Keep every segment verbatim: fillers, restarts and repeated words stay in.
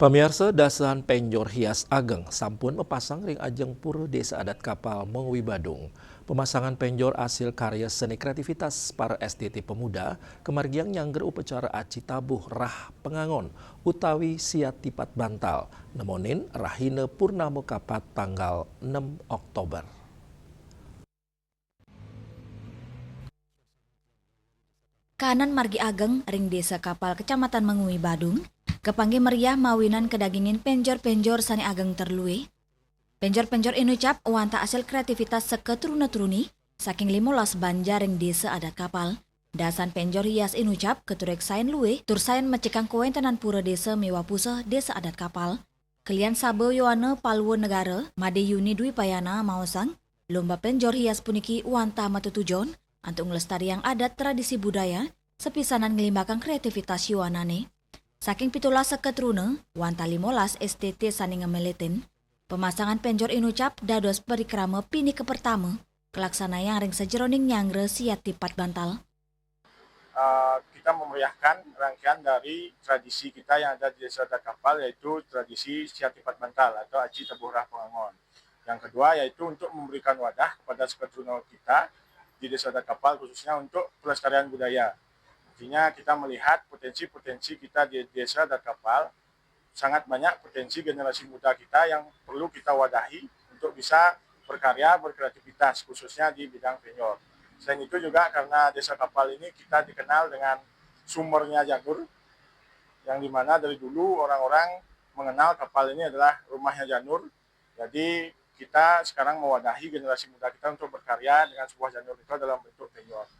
Pamiarsa, dasan penjor hias ageng sampun mapasang ring ajeng Pura Desa Adat Kapal Mengwi Badung. Pemasangan penjor asil karya seni kreativitas para S T T pemuda, kamargiang nyanggra upacara aci tabuh rah pangangon utawi siat tipat bantal, nemonin rahina purnama kapat tanggal enam Oktober. Kahanan margi ageng ring Desa Kapal, Kecamatan Mengwi, Badung, kapanggih meriah mawinan kadagingin penjor-penjor sane ageng terluih. Penjor-penjor inucap wantah asil kreativitas saka truna-truni saking limolas banjar ring Desa Adat Kapal. Dasan penjor hias inucap katurik sain luih tur sain mecikang kawentenan pura desa miwah puseh Desa Adat Kapal. Kelian Saba Yowana Palwa Negara, Made Yuni Dwi Payana maosang, lomba penjor hias puniki wantah matetujon antuk nglestariang adat tradisi budaya, sapisanan nglimbakang kreativitas yowanane. Saking pitulas seka truna, wantah limolas S T T sane ngameletin. Pemasangan penjor inucap dados parikrama pinih kapertama kalaksanayang ring sajeroning nyanggra siat tipat bantal. Eh, kita memeriahkan rangkaian dari tradisi kita yang ada di Desa Adat Kapal, yaitu tradisi siat tipat bantal atau aci tabuh rah pangangon. Yang kedua, yaitu untuk memberikan wadah kepada seka truna kita di Desa Adat Kapal, khususnya untuk pelestarian budaya. Artinya, kita melihat potensi-potensi kita di Desa Adat Kapal sangat banyak potensi generasi muda kita yang perlu kita wadahi untuk bisa berkarya, berkreativitas, khususnya di bidang penjor. Selain itu juga karena Desa Kapal ini kita dikenal dengan sumbernya janur, yang dimana dari dulu orang-orang mengenal Kapal ini adalah rumahnya janur. Jadi kita sekarang mewadahi generasi muda kita untuk berkarya dengan sebuah janur itu dalam bentuk penjor.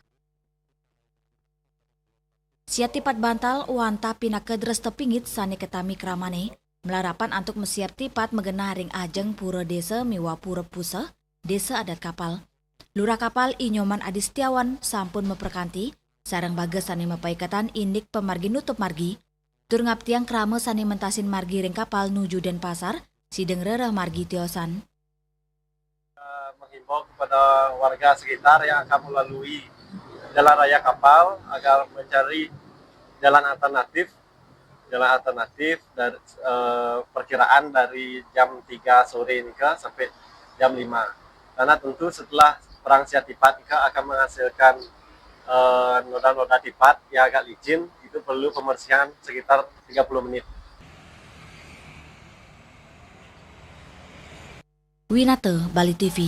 Siat tipat bantal wantah pinaka dresta pingit sane katami kramane, malarapan antuk masiat tipat magenah ring ajeng pura desa miwah pura puseh Desa Adat Kapal. Lurah Kapal, I Nyoman Adi Setiawan, sampun maprakanti sareng bagas sane mapaiketan indik pamargi nutup margi, tur ngaptiang krama sane mentasin margi ring Kapal nuju Denpasar, sida ngrereh margi tiosan. Kita menghimbau kepada warga sekitar yang akan melalui Jalan Raya Kapal agar mencari jalan alternatif, jalan alternatif dari, eh, perkiraan dari jam tiga sore nika sampai jam lima. Karena tentu setelah perang siat tipat nika akan menghasilkan, eh, noda-noda tipat yang agak licin, itu perlu pembersihan sekitar tiga puluh menit. Winata, Bali T V.